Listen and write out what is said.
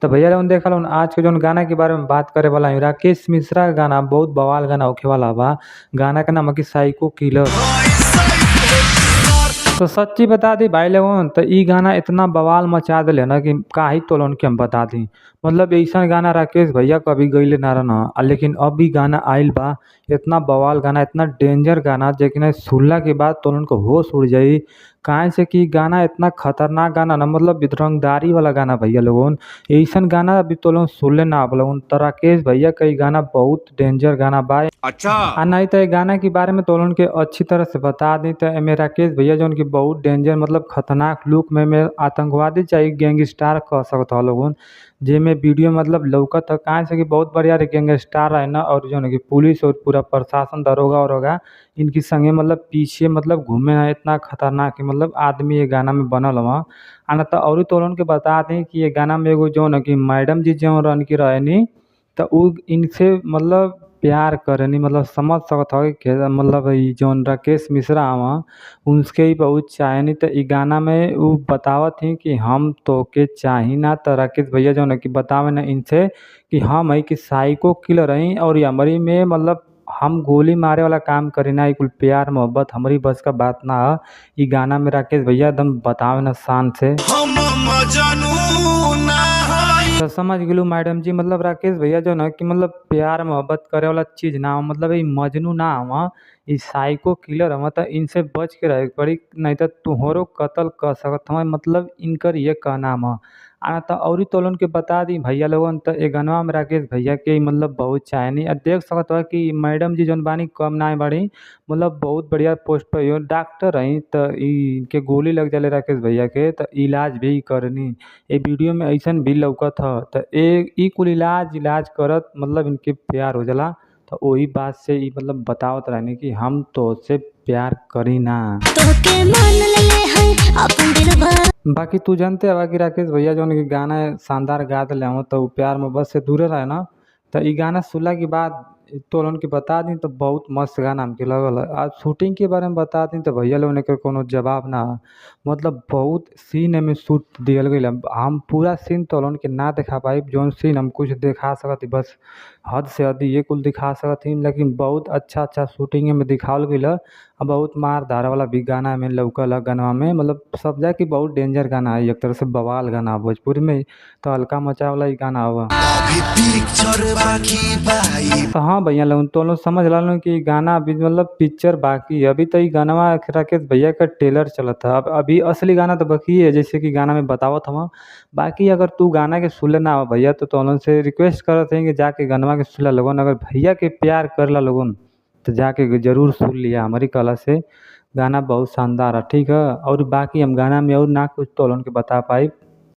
तो भैया लोगन देखल आज के जौन गाना के बारे में बात करे वाला हई, राकेश मिश्रा के गाना बहुत बवाल गाना होखे वाला बा। गाना के नाम है कि साइको किलर। तो सच्ची बता दी भाई लोगन, तो इ गाना इतना बवाल मचा देले ना कि का ही तोलन के हम बता दी। मतलब ऐसा गाना राकेश भैया कभी गईले ना रहन, लेकिन अब इ गाना आइल बा, इतना बवाल गाना, इतना डेंजर गाना जेकि सुनला के बाद तोलन के होश उड़ जाई। काहे से कि गाना इतना खतरनाक गाना ना, मतलब रंगदारी वाला गाना भैया लोगन, ऐसन गाना अभी तो लोगन सुनले ना आप लोगन। तो राकेश भैया का इ गाना बहुत डेंजर गाना बा। अच्छा। आ नहीं तो गाना के बारे में तो लोगन के अच्छी तरह से बता दी। तो एमे राकेश भैया जौन की बहुत डेंजर मतलब खतरनाक लुक में आतंकवादी चाहे गैंगस्टर कह सकत ह लोगन, जेमे वीडियो मतलब लौकत ह। काहे से कि बहुत बढ़िया गैंगस्टर रहे न, और जौन की पुलिस और पूरा प्रशासन दरोगा वरोगा इनके संगे मतलब पीछे मतलब घूमे है। इतना खतरनाक मतलब आदमी ये गाना में बनल हवा। आ न तो औरी तोलन के बता दी कि ये गाना में एगो जौन की मैडम जी जौन रहन की रहनी, तो उ इनसे मतलब प्यार करेनी, मतलब समझ सकत ह कि मतलब इ जौन राकेश मिश्रा हवन उनके ही बहुत चाहेनी। तो इ गाना में उ बतावत ही कि हम तोके चाही ना। तो राकेश भैया जौन है कि बतावे ना इनसे कि हम है कि साइको किलर हई और हमरी में मतलब हम गोली मारे वाला काम करीना, इ कुल प्यार मोहब्बत हमरी बस का बात ना ह। इ गाना में राकेश भैया एकदम बतावे ना शान से। हम मजनू ना हई। तो समझ गेलू मैडम जी, मतलब राकेश भैया जो न कि मतलब प्यार मोहब्बत करे वाला चीज ना हो, मतलब इ मजनू ना हव, इ साइको किलर हव। त इनसे बच के रहे के पड़ी, नहीं तो तुहरो कत्ल कर सकत हव, मतलब इनकर ये कहना ह। आ त औरी तोलन के बता दी भैया लोगन, त ए गानवा में राकेश भैया के मतलब बहुत चाहेनी। आ देख सकत ह कि मैडम जी जौन बानी कम नाय बाड़ी, मतलब बहुत बढ़िया पोस्ट पर हिय, डॉक्टर हई। त इनके गोली लग जाले राकेश भैया के, त इलाज भी करनी। ए वीडियो में ऐसन भी लौकत ह। त ए इ कुल इलाज इलाज करत मतलब इनके प्यार हो जाला। त ओही बात से इ मतलब बतावत रहनी कि हम तोहसे प्यार करी ना। तोहके मान लेले है अपन दिलवा। बाकी तू जानते हवा कि राकेश भैया जौन की गाना शानदार गा देले हवन, त उ प्यार मोहब्बत से दूरे रहे न। त इ गाना सुनला के बाद तोलन के बता दी तो बहुत मस्त गाना हमके लगल। आ शूटिंग के बारे में बता दी तो भैया लोगन एकर कोनो जवाब ना ह। मतलब बहुत सीन एमे शूट दिहल गइल ह। हम पूरा सीन तोलन के ना देखा पाई, जौन सीन हम कुछ देखा सकत ही बस हद से हद ये कुल दिखा सकत ही, लेकिन बहुत अच्छा अच्छा शूटिंग एमे दिखावल गइल ह। आ बहुत मार धार वाला भी गाना एमे लौकल ह गानवा में, मतलब सब जाके बहुत डेंजर गाना है, एक तरह से बवाल गाना है भोजपुरी में। तो हल्का मचावे वाला इ गाना हवा। अभी पिक्चर बाकी बाई। तो हाँ भैया लोगन, तो लोग समझ ला कि गाना अभी मतलब पिक्चर बाकी है। अभी तो इ गानवा राकेश भैया का ट्रेलर चलत ह। अब अभी असली गाना तो बाकी है, जैसे कि गाना में बतावत हव। बाकी अगर तू गाना के सुनले ना हो भैया, तो तोलन से रिक्वेस्ट करत हई कि जाके गानवा के सुनला लोगन। अगर भैया के प्यार करला लोगन तो जाके जरूर सुन लिया हमारी कला से, गाना बहुत शानदार है, ठीक है। और बाकी हम गाना में और ना कुछ तोलन के बता पाई।